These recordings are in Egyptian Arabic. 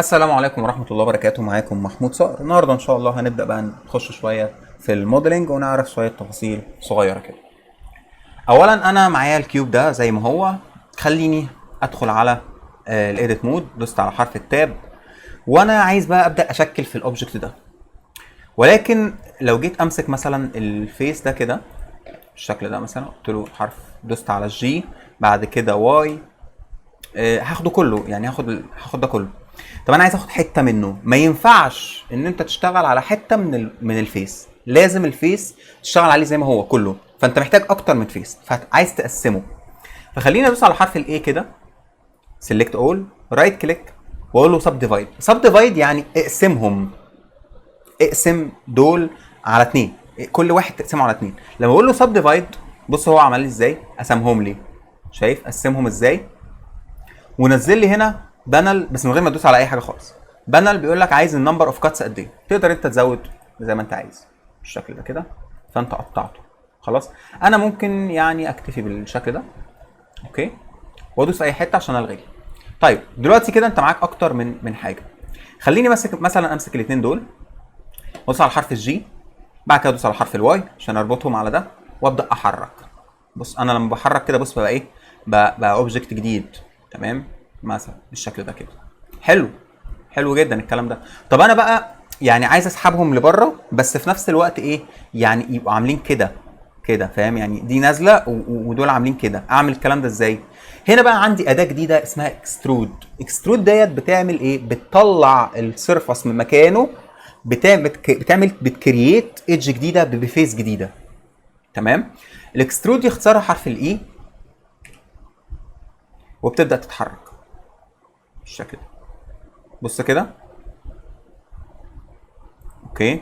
السلام عليكم ورحمة الله وبركاته. معاكم محمود صقر. النهاردة إن شاء الله هنبدأ بقى نخش شوية في ال modeling ونعرف شوية تفاصيل صغيرة كده. أولا أنا معايا ال cube ده زي ما هو، خليني أدخل على ال edit mode، دوست على حرف ال tab، وأنا عايز بقى أبدأ أشكل في ال object ده. ولكن لو جيت أمسك مثلا ال face ده كده بالشكل ده مثلا، قلت له حرف، دوست على ال G، بعد كده Y، هاخده كله، يعني هاخد ده كله. طب انا عايز اخد حتة منه، ما ينفعش ان انت تشتغل على حتة من ال face، لازم ال face تشتغل عليه زي ما هو كله، فانت محتاج اكتر من face، فعايز تقسمه. فخلينا ندوس على حرف ال A كده، select all، right click، واقول له subdivide. subdivide يعني اقسمهم، اقسم دول على اتنين، كل واحد تقسمه على اتنين. لما اقول له subdivide، بص هو عمل لي ازاي، قسمهم لي، شايف قسمهم ازاي؟ ونزل لي هنا panel بس من غير ما تدوس على اي حاجة خالص. panel بيقول لك عايز ال number of cuts قد ايه، تقدر انت تزود زي ما انت عايز بالشكل ده كده. فانت قطعته خلاص. انا ممكن يعني اكتفي بالشكل ده، okay، وادوس اي حتة عشان الغيه. طيب دلوقتي كده انت معاك اكتر من حاجه. خليني مسك مثلا امسك الاثنين دول، وادوس على حرف ال G، بعد كده ادوس على حرف ال Y عشان اربطهم على ده، وابدا احرك. بص انا لما بحرك كده، بص بقى ايه بقى object جديد، تمام، مثلا بالشكل ده كده. حلو، حلو جدا الكلام ده. طب انا بقى يعني عايز اسحبهم لبره، بس في نفس الوقت ايه، يعني يبقوا عاملين كده كده، فاهم؟ يعني دي نازله ودول عاملين كده. اعمل الكلام ده ازاي؟ هنا بقى عندي اداه جديدة اسمها extrude. extrude ديت بتعمل ايه؟ بتطلع ال surface من مكانه، بتعمل بت create edge جديدة ب face جديده، تمام؟ ال extrude دي اختصارها حرف ال E، وبتبدا تتحرك بالشكل ده. بص كده، okay،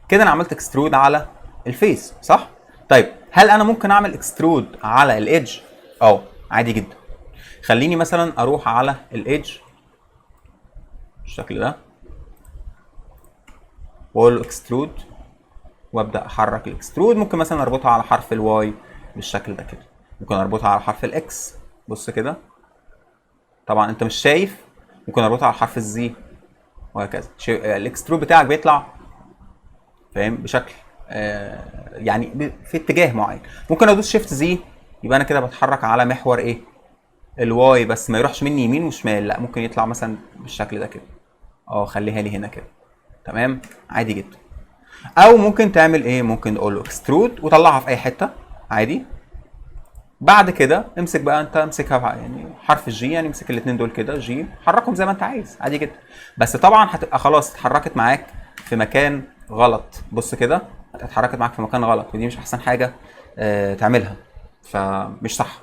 كده انا عملت extrude على ال face، صح؟ طيب هل انا ممكن اعمل extrude على ال edge؟ اه، عادي جدا. خليني مثلا اروح على ال edge بالشكل ده واقول له extrude، وابدا احرك ال extrude. ممكن مثلا اربطها على حرف ال Y بالشكل ده كده، ممكن اربطها على حرف ال X، بص كده، طبعا انت مش شايف، ممكن اربطها على حرف ال Z وهكذا. ال extrude بتاعك بيطلع، فاهم، بشكل يعني في اتجاه معين. ممكن ادوس shift Z، يبقى انا كده بتحرك على محور ايه؟ ال Y، بس ما يروحش مني يمين وشمال، لا، ممكن يطلع مثلا بالشكل ده كده. خليها لي هنا كده، تمام، عادي جدا. او ممكن تعمل ايه؟ ممكن تقول له extrude وطلعها في اي حتة عادي. بعد كده امسك بقى انت، امسكها يعني حرف ال G، يعني امسك الاثنين دول كده G، حركهم زي ما انت عايز عادي جدا. بس طبعا هتبقى خلاص اتحركت معاك في مكان غلط. بص كده، اتحركت معاك في مكان غلط، ودي مش احسن حاجة تعملها، فمش صح.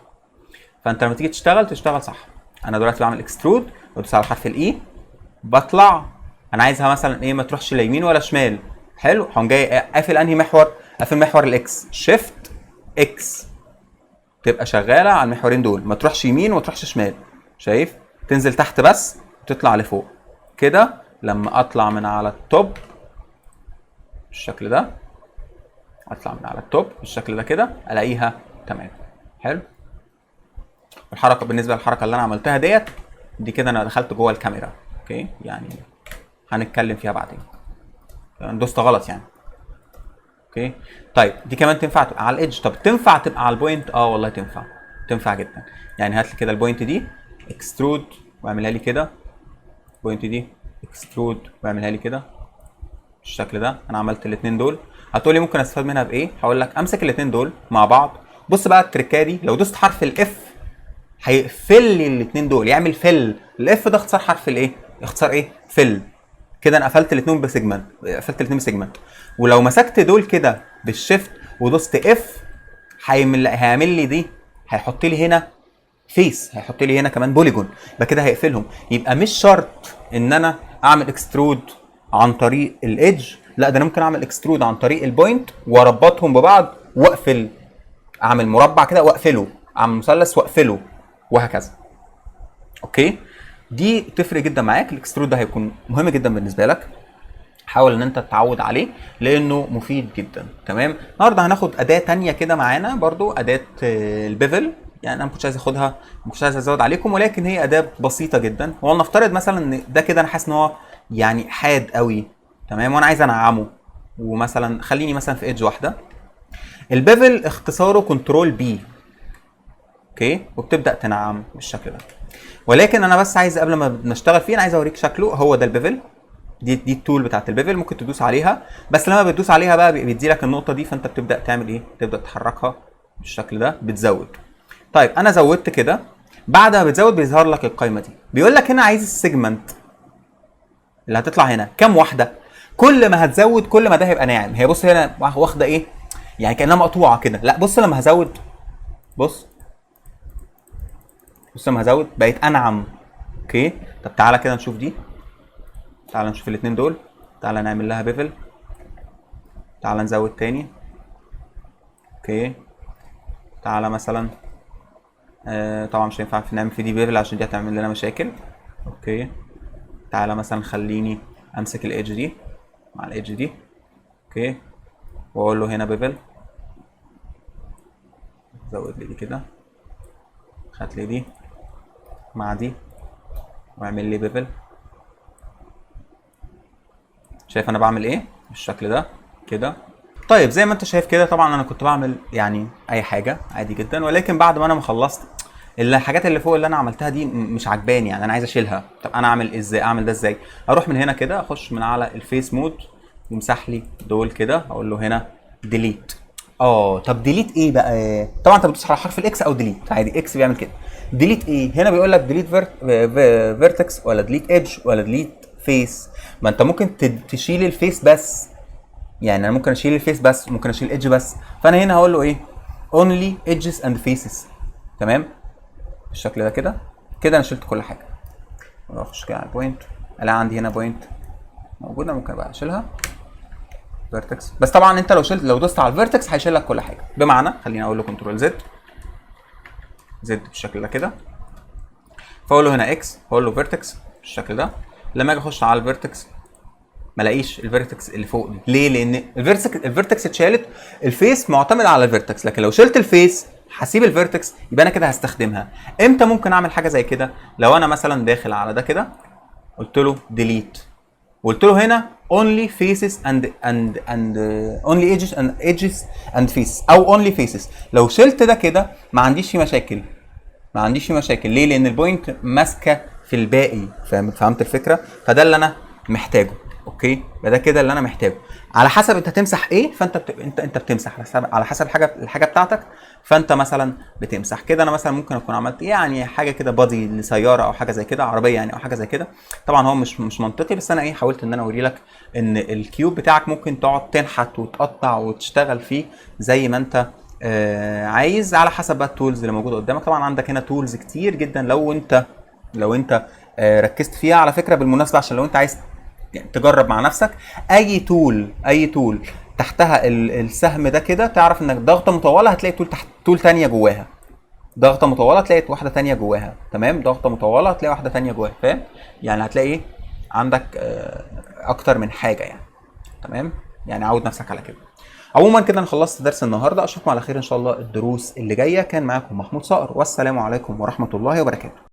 فانت لما تيجي تشتغل، تشتغل صح. انا دلوقتي بعمل extrude، بدوس على حرف ال E، بطلع. انا عايزها مثلا ايه؟ ما تروحش لا يمين ولا شمال. حلو، هقوم جاي قافل انهي محور؟ قافل محور ال X، shift X، تبقى شغالة على المحورين دول، ما تروحش يمين وما تروحش شمال. شايف؟ تنزل تحت بس وتطلع لفوق كده. لما اطلع من على ال top بالشكل ده، اطلع من على ال top بالشكل ده كده، الاقيها تمام. حلو. الحركة بالنسبة للحركة اللي انا عملتها ديت، دي كده انا دخلت جوه الكاميرا، okay، يعني هنتكلم فيها بعدين. دوست غلط يعني، okay. طيب دي كمان تنفع تبقى على ال edge. طب تنفع تبقى على ال point؟ اه والله تنفع، تنفع جدا. يعني هات لي كده ال point دي extrude واعملها لي كده، ال point دي extrude واعملها لي كده بالشكل ده. انا عملت الاثنين دول. هتقولي ممكن استفاد منها بايه؟ هقول لك امسك الاثنين دول مع بعض. بص بقى التركايه دي، لو دوست حرف ال F هيقفل لي الاثنين دول، يعمل fill. ال F ده اختصار حرف الايه؟ اختصار ايه؟ fill. كده انا قفلت الاثنين ب segment، قفلت الاثنين ب segment. ولو مسكت دول كده بال shift ودوست F، هيعمل لي دي، هيحط لي هنا face، هيحط لي هنا كمان polygon. يبقى كده هيقفلهم. يبقى مش شرط ان انا اعمل extrude عن طريق ال edge، لا، ده انا ممكن اعمل extrude عن طريق ال point واربطهم ببعض واقفل، اعمل مربع كده واقفله، اعمل مثلث واقفله، وهكذا. okay، دي تفرق جدا معاك. ال extrude ده هيكون مهم جدا بالنسبة لك، حاول ان انت تتعود عليه لانه مفيد جدا. تمام، النهارده هناخد اداه تانية كده معانا برضو، اداه ال bevel. يعني يعني انا ما كنتش عايز اخدها، ما كنتش عايز ازود عليكم، ولكن هي اداه بسيطة جدا. ولنفترض مثلا ان ده كده انا حاسس ان هو يعني حاد قوي، تمام، وانا عايز انعمه، ومثلا خليني مثلا في edge واحده. ال bevel اختصاره control B، okay، وبتبدا تنعم بالشكل ده. ولكن انا بس عايز قبل ما نشتغل فيه انا عايز اوريك شكله. هو ده ال bevel، دي ال tool بتاعت ال bevel، ممكن تدوس عليها، بس لما بتدوس عليها بقى بيدي لك النقطة دي، فانت بتبدا تعمل ايه؟ تبدا تحركها بالشكل ده، بتزود. طيب انا زودت كده، بعد ما بتزود بيظهر لك القايمة دي، بيقول لك هنا عايز ال segment اللي هتطلع هنا كام واحده. كل ما هتزود كل ما ده هيبقى ناعم. هي بص هنا واخده ايه؟ يعني كانها مقطوعة كده. لا بص لما هزود، بص بص لما هزود بقت انعم. okay، طب تعالى كده نشوف دي، تعالى نشوف الاثنين دول، تعالى نعمل لها bevel، تعالى نزود تاني. okay، تعالى مثلا طبعا مش هينفع نعمل في دي bevel عشان دي هتعمل لنا مشاكل. okay، تعالى مثلا خليني امسك ال edge دي مع ال edge دي، okay، واقول له هنا bevel، زود لي دي كده، هات لي دي مع دي واعمل لي bevel. شايف انا بعمل ايه بالشكل ده كده؟ طيب زي ما انت شايف كده، طبعا انا كنت بعمل يعني اي حاجة عادي جدا، ولكن بعد ما انا ما خلصت الحاجات اللي فوق اللي انا عملتها دي مش عجباني، يعني انا عايز اشيلها. طب انا اعمل ازاي؟ اعمل ده ازاي؟ اروح من هنا كده، اخش من على ال face mode وامسح لي دول كده، اقول له هنا delete. طب delete ايه بقى؟ طبعا انت بتدوس على حرف ال X او delete عادي، X بيعمل كده. delete ايه؟ هنا بيقول لك delete vertex ولا delete edge ولا delete face. ما انت ممكن تشيل ال face بس، يعني انا ممكن اشيل ال face بس، ممكن اشيل edge بس. فانا هنا هقول له ايه؟ only edges and faces، تمام، بالشكل ده كده. كده انا شلت كل حاجه. اخش كده على ال point، الاقي عندي هنا point موجوده، ممكن بقى اشيلها vertex بس. طبعا انت لو شلت، لو دوست على ال vertex هيشيل لك كل حاجه. بمعنى خليني اقول له control Z Z بالشكل ده كده، فاقول له هنا X، اقول له vertex بالشكل ده. لما اجي اخش على ال vertex ما الاقيش ال vertex اللي فوق دي. ليه؟ لان ال vertex اتشالت، ال face معتمد على ال vertex، لكن لو شلت ال face هسيب ال vertex، يبقى انا كده هستخدمها. امتى ممكن اعمل حاجة زي كده؟ لو انا مثلا داخل على ده كده، قلت له delete وقلت له هنا only faces and only edges and edges and faces او only faces. لو شلت ده كده ما عنديش فيه مشاكل، ما عنديش فيه مشاكل. ليه؟ لان ال point ماسكه في الباقي. فهمت الفكره؟ فده اللي انا محتاجه. okay، يبقى ده كده اللي انا محتاجه. على حسب انت هتمسح ايه، فانت انت بتمسح على حسب الحاجه بتاعتك. فانت مثلا بتمسح كده، انا مثلا ممكن اكون عملت يعني حاجة كده body لسيارة او حاجة زي كده، عربية يعني او حاجة زي كده. طبعا هو مش منطقي، بس انا ايه، حاولت ان انا اوري لك ان ال cube بتاعك ممكن تقعد تنحت وتقطع وتشتغل فيه زي ما انت عايز، على حسب بقى ال tools اللي موجودة قدامك. طبعا عندك هنا tools كتير جدا لو انت ركزت فيها. على فكرة بالمناسبه، عشان لو انت عايز يعني تجرب مع نفسك، اي tool، اي tool تحتها السهم ده كده، تعرف انك ضغطه مطولة هتلاقي tool تحت، tool تانية جواها. ضغطه مطولة تلاقي واحدة تانية جواها، تمام؟ ضغطه مطولة هتلاقي واحدة تانية جواها، فاهم؟ يعني هتلاقي ايه عندك اكتر من حاجة يعني، تمام؟ يعني عود نفسك على كده. عموما كده انا خلصت درس النهارده، اشوفكم على خير ان شاء الله الدروس اللي جايه. كان معاكم محمود صقر، والسلام عليكم ورحمة الله وبركاته.